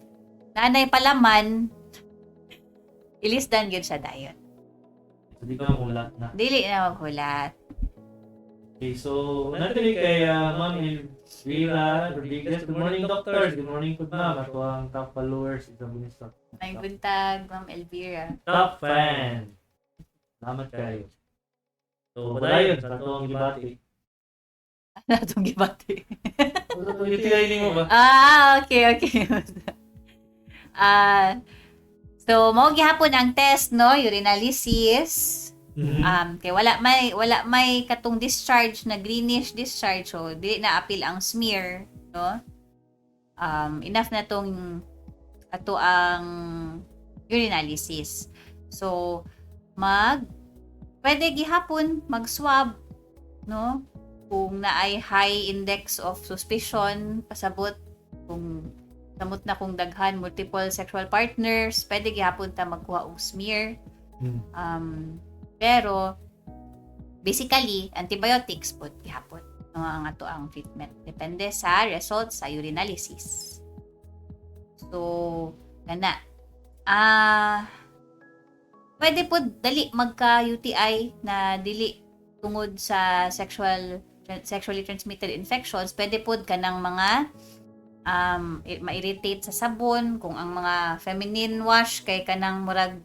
nanay palaman, ilisdan gyud siya dayon. So, di ka maghulat na. Dili na maghulat. Okay, so, nandito kay Ma'am Elvira Rodriguez. Good morning, doctors. Good morning po, ma'am. Ako ang top followers. Ito ang May buntag, Ma'am Elvira. Top fan. Salamat kayo. So, padayon sa atong gibati. Ano atong gibati? UTI mo ba? Okay. So, mao gihapon ang test, no? Urinalysis. Kay wala may katong discharge na greenish discharge, so dili na apil ang smear, no? Enough na tong ato ang urinalysis. So, pwede gihapon mag-swab, no? Kung naay high index of suspicion, pasabot kung samot na kung daghan multiple sexual partners, pwede gihapon ta magkuha og smear. Pero basically antibiotics pod gihapon, no, ang ato ang treatment. Depende sa result sa urinalysis. So, kana. Pwede po dali magka UTI na dili tungod sa sexually transmitted infections. Pwede pod kanang mga ma-irritate sa sabon, kung ang mga feminine wash kay kanang murag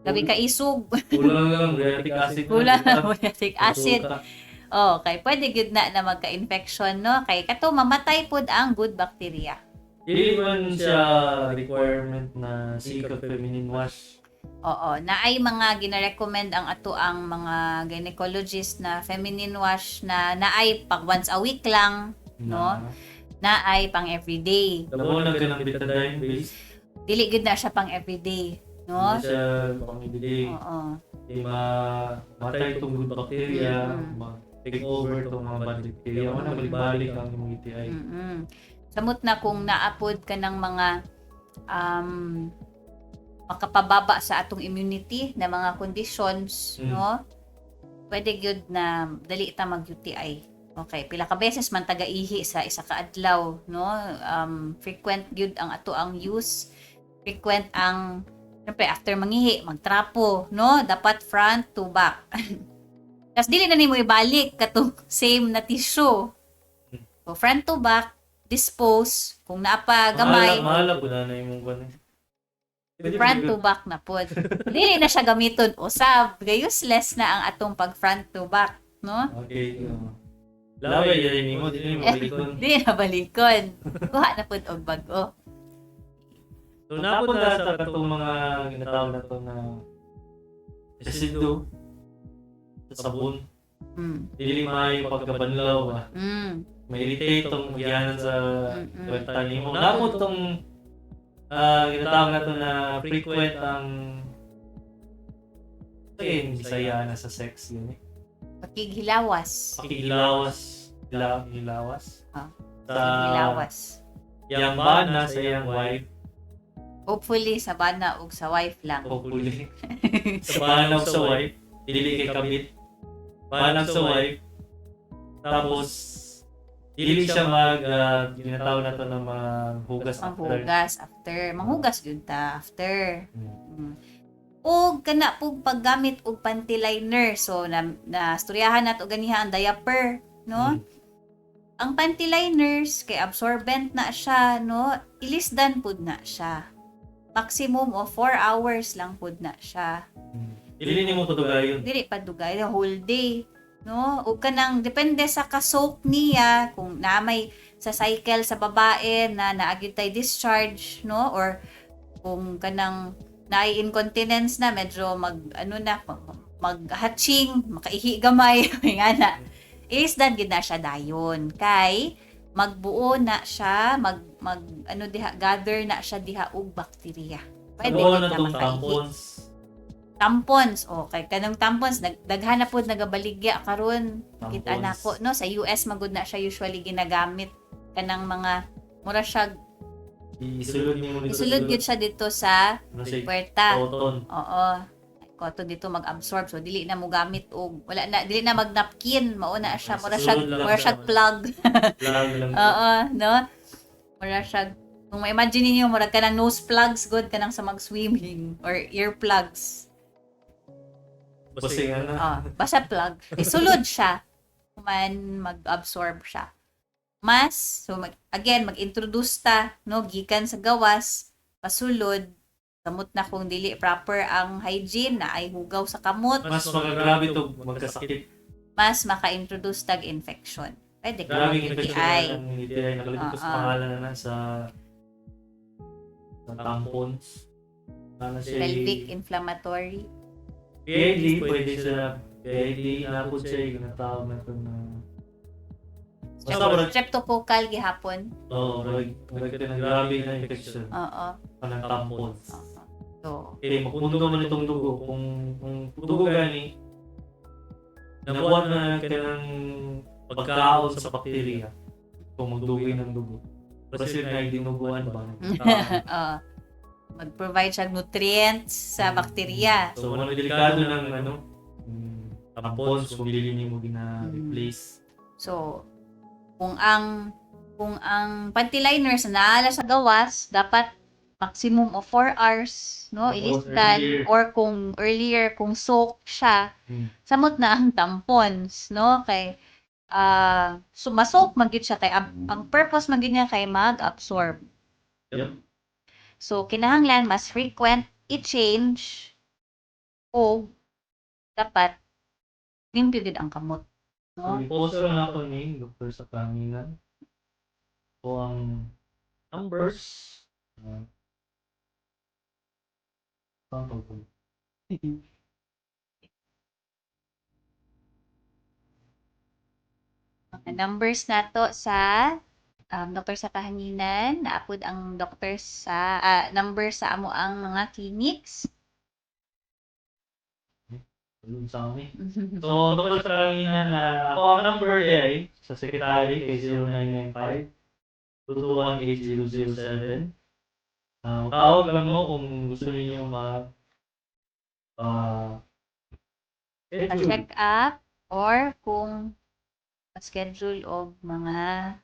gabi ka isog. Kulang lang muriatic acid. Kulang lang muriatic acid. Oh, kay pwede gyud na na magka-infection, no? Kay kato mamatay pod ang good bacteria. Dili man siya requirement na seek of feminine wash. Oo, naay mga gina-recommend ang ato ang mga gynecologist na feminine wash na naay pag once a week lang, no? Naay pang everyday. Damo na kanang betadine base. Dili gyud na siya pang everyday, no? Hindi siya pang everyday. Di matay itong good bacteria, ma-take over itong mga bad bacteria. Wala na balik-balik ang imong UTI. Samot na kung naapod ka ng mga makapababa sa atong immunity na mga conditions, no? Pwede gyud na dali ta mag-UTI. Okay, pila ka beses man taga-ihi sa isa ka adlaw, no? Frequent gyud ang ato ang use. Frequent ang, siyempre, after mangihi, magtrapo, no? Dapat front to back. Tapos dili na nimo ibalik katong same na tissue. So front to back, dispose kung naa pa gamay. Mahal, mahal po na na imong kuan. Front to back na pod. Dili na siya gamiton usab. Kay useless na ang atong pag front to back, no? Okay. Laway yan nimo, dili mo balikon. Dili na balikon. Kuha na pod og bag-o. So napunta sa katong mga ginatawag na to na residue sa sabon. Dili maayo pagkabanlaw ba. Ma-irritate tong magianan sa kwenta nimo. Namo tong ginatawag na to na frequent ang ayun, Bisaya na sa sex yun eh. Pakighilawas. Pakihilawas. Hilawas. Sa Pakighilawas. Yang bana sa iyang wife. Hopefully sa bana ug sa wife lang. Hopefully. Sa bana ug sa wife, dili kay kabit. Bana ug sa wife. Tapos dili siya mag ginatawag na to na maghugas after. Manghugas after. Manghugas gyud ta after. Og kana pug paggamit og panty liner. So na nastoryahan nato ganiha ang diaper, no? Ang panty liners kay absorbent na siya, no? Ilisdan pud na siya. Maximum of 4 hours lang pud na siya. Dili nimo padugayon. Dili pa dugay, the whole day, no? Ug kanang depende sa ka-soak niya kung na may sa cycle sa babae na naa gyud tay discharge, no? Or kung kanang naay incontinence na medyo mag ano na mag hatching, makaihi gamay, nga na. Ilisdan gid na siya dayon kay magbuo na siya, mag mag ano diha, gather na siya diha og bakterya. Pwede Buo gid na na tong makaihi. Tampons. Tampons. Okay, kanang tampons daghan na pud nagabaligya karon. Kita Tampons. nako, no, sa US magud na siya usually ginagamit kanang mga mura siya. Isulod nimo dito. Isulod gyud siya dito sa Ano siya? puwerta. Cotton. Oo. Cotton dito mag-absorb, so dili na mo gamit og wala na, dili na mag napkin, mao na siya, mura siya, Sulod lang mura siya siya. plug. Plug lang. Oo, no? Mura siya, kung ma-imagine niyo, mura kanang nose plugs good kanang sa mag-swimming or ear plugs. Basta nga na. Ah, basta plug. Isulod siya. Kuman mag-absorb siya. Mas, so again, mag-introduce ta, no, gikan sa gawas, pasulod, samot na kung dili proper ang hygiene na ay hugaw sa kamot, Mas makagrabe to magkasakit. Mas maka-introduce tag infection. Pwede ka Grabing infection mag-UTI. na ng UTI. Nakalimot ko sa Oo. pangalan na na sa Sa tampons. Ano siya, Pelvic inflammatory. PID, pwede siya. PID, napod siya yung ginatawag na ito na basta Streptococcal gihapon. Oo, murag ka ng grabe na infection. Oo. Kanang tampons. Oo. So, Okay, magpundo man itong dugo. Kung dugo gani, nabuhat na ka ng pagkaon sa bakterya. Kung magdugay ng dugo. Basta na dinuguan ba? Oo. Mag-provide siya nutrients sa bakterya. So, ano delikado ng ano, tampons kung dili nimo gina-replace. So, kung ang panty liners na naala sa gawas, dapat maximum of 4 hours, no? Oo, Ilistan earlier. or kung earlier kung soak siya, samot na ang tampons, no? Kay sumasok man gyud siya kay ang purpose man gyud niya kay mag-absorb. So kinahanglan mas frequent i-change o dapat limpyo gyud ang kamot, So, no? i-post lang ako ni Dr. sa Kanginan. O ang numbers. Ang pag- Mga numbers nato sa Doktor sa Kahanginan, naapod ang doktor sa number sa amo ang mga clinics. Doon sa amin. So, Dr. sa Kahanginan, ako ang number ay sa secretary kay 0995 2218007. Tawag lang mo kung gusto niyo mag Pa-check up or kung schedule og mga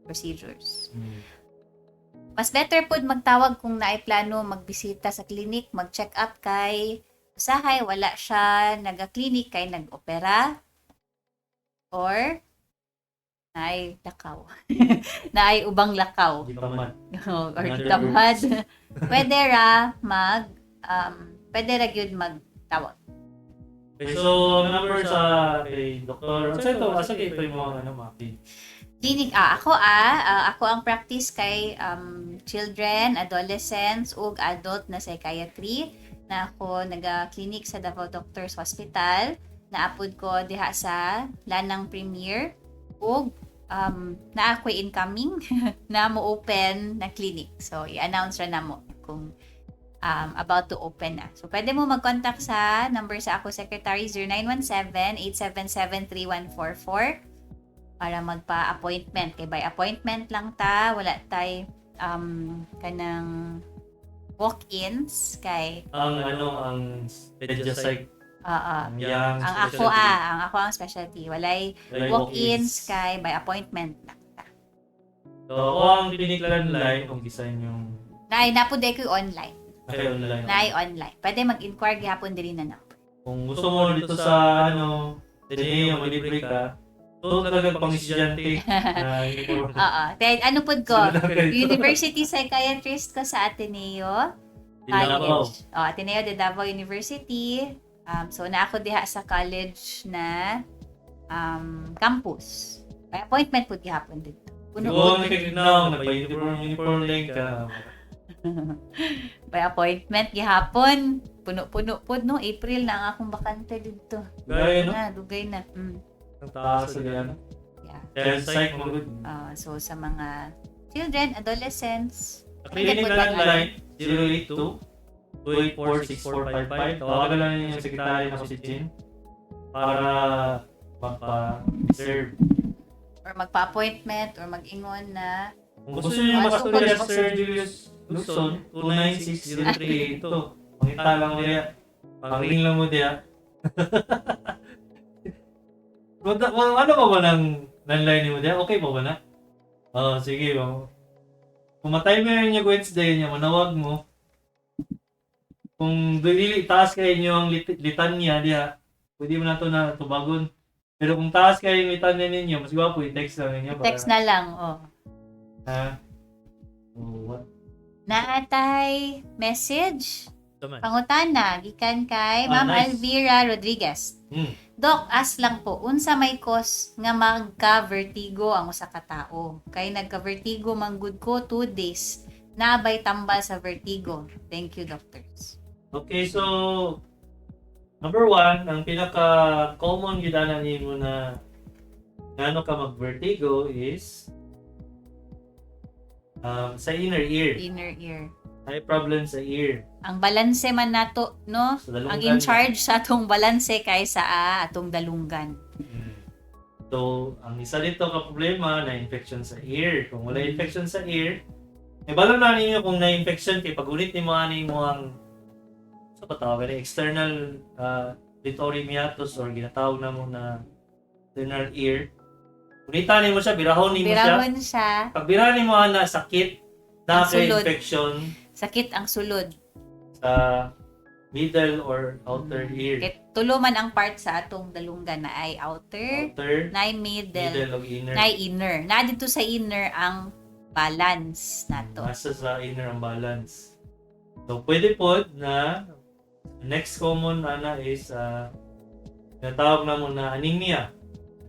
procedures. Mas better pud magtawag kung naay plano magbisita sa clinic, mag-check up kay usahay wala siya naga-clinic kay nag-opera or naay lakaw. Naay ubang lakaw. Di pa man. Or Another tamad. Pwede ra mag pwede ra gyud magtawag. Okay, so, ang number sa kay Dr. Ano ito? Asa kay ito yung mga ano, mga page? Clinic ako ako ang practice kay children, adolescents ug adult na psychiatry na ako naga-clinic sa Davao Doctors Hospital. Naapod ko diha sa Lanang Premier ug naa ako'y incoming na mo open na clinic. So i-announce ra namo kung about to open na. So pwede mo mag-contact sa number sa ako secretary 0917-877-3144 para magpa-appointment. Kay by appointment lang ta, wala tay kanang walk-ins kay Ang ano, ang pedia-psych. Oo. Ang yang Ang ako specialty. ang ako ang specialty. Walay Walay walk-ins kay by appointment lang ta. So, ako ang clinic landline kung gisan yung Naay napud ko online. kay online. Naay online. Pwede mag-inquire gihapon diri na number. Kung gusto mo dito sa ano, Ateneo, malibre ka, so talagang pang estudyante na uniform. Oo. Then ano pud ko? Sunod lang kayo. University psychiatrist ko sa Ateneo Davao. College. Oh, Ateneo de Davao University. So na ako diha sa college na campus. May appointment pud gihapon dito. Puno Siguro pud. nagkagnaw, nagpa-uniform, uniform lang ka. By appointment gihapon. Puno-puno pud no, April na ang akong bakante dito. Gaya, no? Na, dugay na. Ang taas sa yan. Yeah. Child psych, mga good. So sa mga children, adolescents, Sa clinic Pwede po landline, 082 284-6455. Tawagan lang ninyo yung sekretary na si Jin para magpa-serve. Or magpa-appointment or mag-ingon na Kung gusto niyo Ah, makastorya sa Sir Julius Luxon, 296-0382. Pangita lang mo diya. Pangring lang mo diya. Kung ano pa ba ng landline mo diya? Okay pa ba na? Oo, sige. Oh. Kung matay mo yun yung Wednesday niya, manawag mo. Kung dili taas kayo inyo ang litanya diya, pwede mo na to na tubagon. Pero kung taas kayo yung litanya ninyo, mas gwapo i-text lang ninyo. Text na lang, oh. Ha? Oh, what? Naatay message. Taman. Pangutana gikan kay Ah, Ma'am nice. Elvira Rodriguez. Doc, ask lang po, unsa may cause nga magka-vertigo ang usa ka tawo? Kay nagka-vertigo man gud ko 2 days. Naa bay tambal sa vertigo? Thank you, doctors. Okay, so number one, ang pinaka common gyud ana nimo na ngano ka mag-vertigo is sa inner ear. Inner ear. May problem sa ear. Ang balanse man nato, no? Sa dalunggan. Ang in charge sa atong balanse kay sa atong dalunggan. So, ang isa dito ka problema na infection sa ear. Kung wala infection sa ear, may balo na ninyo kung na-infection kay pagunit nimo ani mo ang sa patawag ni external auditory meatus or ginatawag na mo na external ear. Gunitan nimo siya, birahon nimo siya. Birahon siya. Pag birahan nimo ana sakit na Ang kay sulod. infection Sakit ang sulod. sa middle or outer ear. Kay tulo man ang part sa atong dalunggan na ay outer, Outer, na ay middle, middle ug inner. na ay inner. Na dito sa inner ang balance nato. Nasa sa inner ang balance. So, pwede po na next common ana is tinatawag na mo na anemia.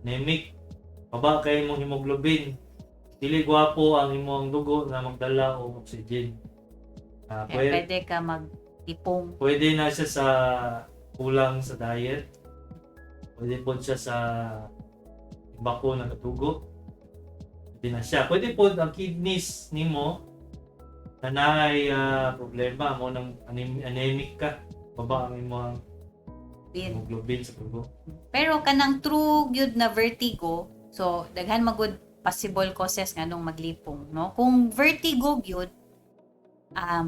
Anemic. Baba kay imong hemoglobin. Dili gwapo ang imong dugo na magdala og oxygen. Kaya Pwede, pwede ka magtipong. pwede na siya sa kulang sa diet. Pwede po siya sa bako na katugo. Pwede na siya. Pwede po ang kidneys nimo na naay problema mo ng anemic ka. Baba ang imong Bin. hemoglobin sa dugo. Pero kanang true gyud na vertigo, so daghan magud possible causes nganong maglipong, no? Kung vertigo gyud,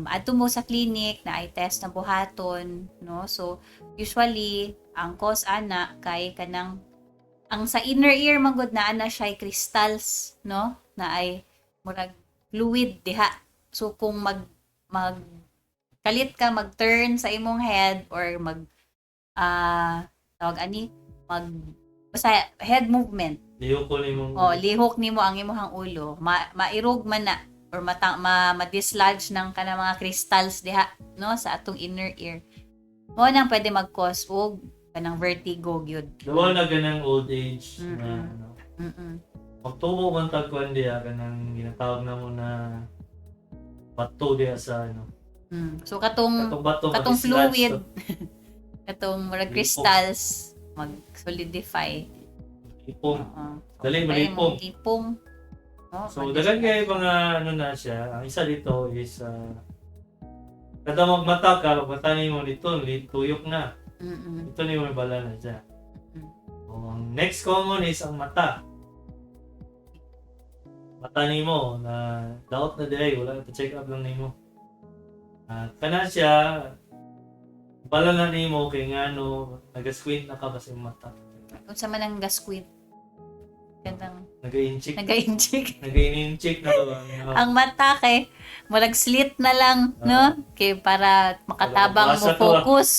adto mo sa clinic na ay test na buhaton, no? So usually ang cause ana kay kanang ang sa inner ear man gud na ana siya ay crystals, no? Na ay murag fluid diha. So kung mag mag kalit ka mag-turn sa imong head or mag tawag ani mag basta head movement. Liyo ko nimong O lihok nimo ang imong ulo, mairog man na or mata, ma-dislodge ng kanang mga crystals diha, no, sa atong inner ear. Mo nang pwede mag-cause og kanang vertigo gyud. Lawa na ganang old age na ano. Magtubo man tag kuan diha kanang ginatawag na mo na bato diha sa ano. So katong Katong bato katong ma-dislodge fluid to. katong murag Lipong. crystals mag-solidify. Lipong. Oo. So, Dali, pwede malipong. mong lipong. No, So, daghan kay mga ano na siya. Ang isa dito is kada magmata ka, magmata nimo dito, tuyok na. Ito nimo may bala na siya. So, ang next common is ang mata. Mata nimo na daot na diay, wala pa check up lang nimo. Kana siya bala na nimo kay ngano naga-squint na ka ba sa imong mata. Unsa man ang gasquint? Kanang Naga-inchik. nagainchik. Nag-inchik na ba? Ano? Ang mata kay murag slit na lang, no? Kay para makatabang mo Para mabasa to, ah. focus.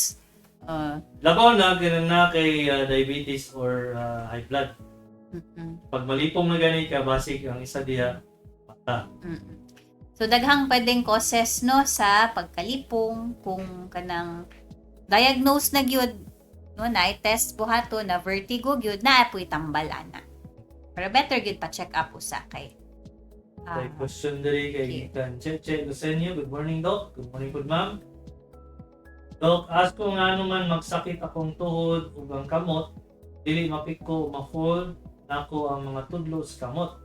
Labaw na ganun na kay diabetes or high blood. Pag malipong na gani ka, basic ang isa diha mata. So daghang pwedeng causes, no, sa pagkalipong kung kanang diagnose na gyud, no, na test buhaton na vertigo gyud na apoy tambal ana. Pero better gyud pa check up usa kay May question diri kay okay. gikan Cheche Lucenio. Good morning, Doc. Good morning pud, ma'am. Doc, ask ko nga man magsakit akong tuhod ug ang kamot, dili mapiko o ma-fold nako ang mga tudlo sa kamot.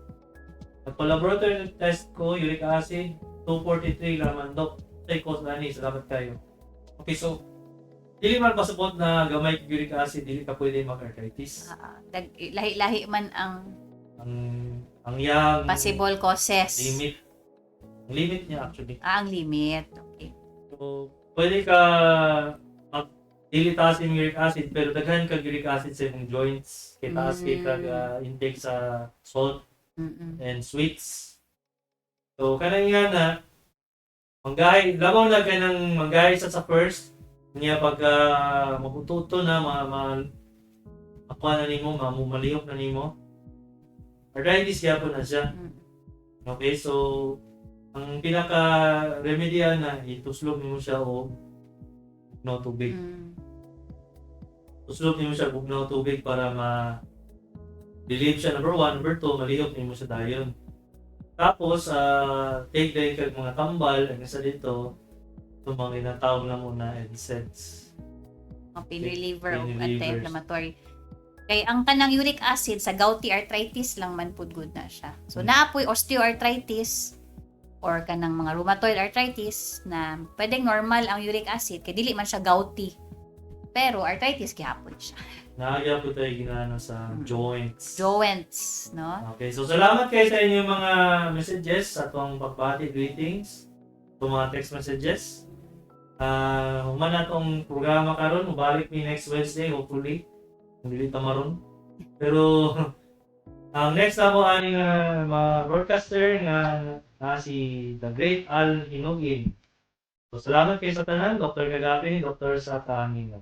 Nagpa-laboratory test ko, uric acid, 243 laman, Doc. Say cause ani, salamat kayo. Okay, so dili man pasupot na gamay kag uric acid, dili ka pwede mag-arthritis. Lahi-lahi man ang Ang yang possible causes. limit. Ang limit niya actually. Ang limit. Okay. So, pwede ka mag dili taas yung uric acid pero daghan kag uric acid sa imong joints kay taas kay kag intake sa salt and sweets. So kanang nga na manggahi labaw na kanang manggahi sa first niya pagka mabututo na ma, ma makuha na nimo mamumalihok na nimo, arthritis gyapon na siya. Okay, so ang pinaka remedy na ituslog nimo siya og bugnaw tubig. Tuslog nimo siya bugnaw tubig para ma relieve siya number one, number two, malihok nimo siya dayon. Tapos, take din kag mga tambal, ang isa dito, itong mga ginatawag na muna NSAIDs. Mga pain reliever Pain o relievers. anti-inflammatory. Kay ang kanang uric acid sa gouty arthritis lang man pud good na siya. So naa po'y osteoarthritis or kanang mga rheumatoid arthritis na pwedeng normal ang uric acid kay dili man siya gouty. Pero arthritis gihapon siya. Naagya po tayo ginano sa joints. Joints, no? Okay, so salamat kayo sa inyong mga messages, sa atong pagbati, greetings, sa mga text messages. Human na tong programa karon, mubalik mi next Wednesday, hopefully. Kung dili ta maron. Pero ang next na po aning mga broadcaster nga na si The Great Al Hinugin. So salamat kayo sa tanan, Dr. Kagabi, Dr. Sa Kaangin.